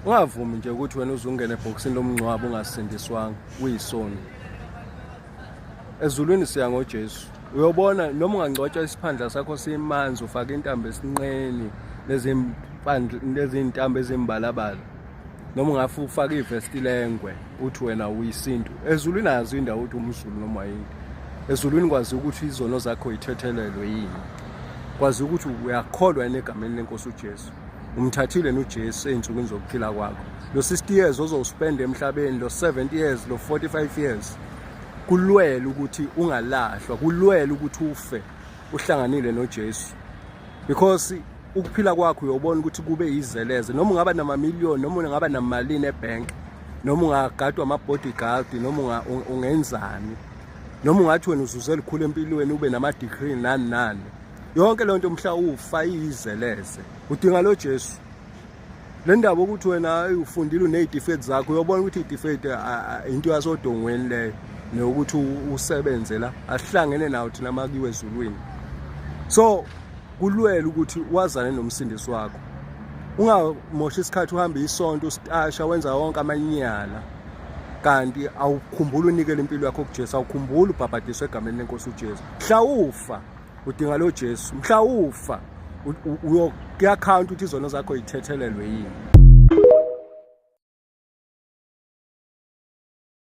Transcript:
Ungavumi nje ukuthi wena uzungena ebhokisini lomngcwabo ungasindiswanga, uyisoni. Ezulwini siya ngoJesu. Uyobona noma ungangcwatshwa isiphandla sakho simanzi ufake intambo esinqeni nezimpandla nezintambo ezimbalabala. Noma ungafe ufake ivesti lengwe uthi wena uyisintu. Ezulwini azi indawo ukuthi umZulu noma yini. Ezulwini kwazi ukuthi izono zakho yithethelelwe yini. Kwazi ukuthi uyakholwa yini egameni lenkosi uJesu. Umthathile noJesu ezinsukwini zokuphila kwakho. Lo 60 years ozowuspend emhlabeni, lo 70 years, lo 45 years kulwela ukuthi ungalahlwa, kulwela ukuthi ufe uhlanganile noJesu. Because ukuphila kwakho uyobona ukuthi kube yizeleze noma ungaba namamiliyoni noma ungaba namalini ebank noma ungagadwa ama-bodyguard noma ungenzani noma ungathi wena uzuze likhulu empilweni ube nama-degree nani nani yonke le nto mhla ufa iyizeleze udinga lo Jesu. Le ndaba ukuthi wena ufundile uney'tifeti zakho uyobona ukuthi iy'tifeti into yasodongweni leyo nokuthi usebenze la asihlangene nawo thina makiwe ezulwini. So kulwela ukuthi wazane nomsindisi wakho, ungamoshi isikhathi uhambe isonto usitasha wenza wonke amanyala kanti awukhumbuli unikele impilo yakho kuJesu, awukhumbuli ubhabhadiswe egameni lenkosi uJesu. Mhla ufa udinga lo Jesu, mhla ufa uyokuyakhawunta ukuthi izono zakho yithethelelwe yini.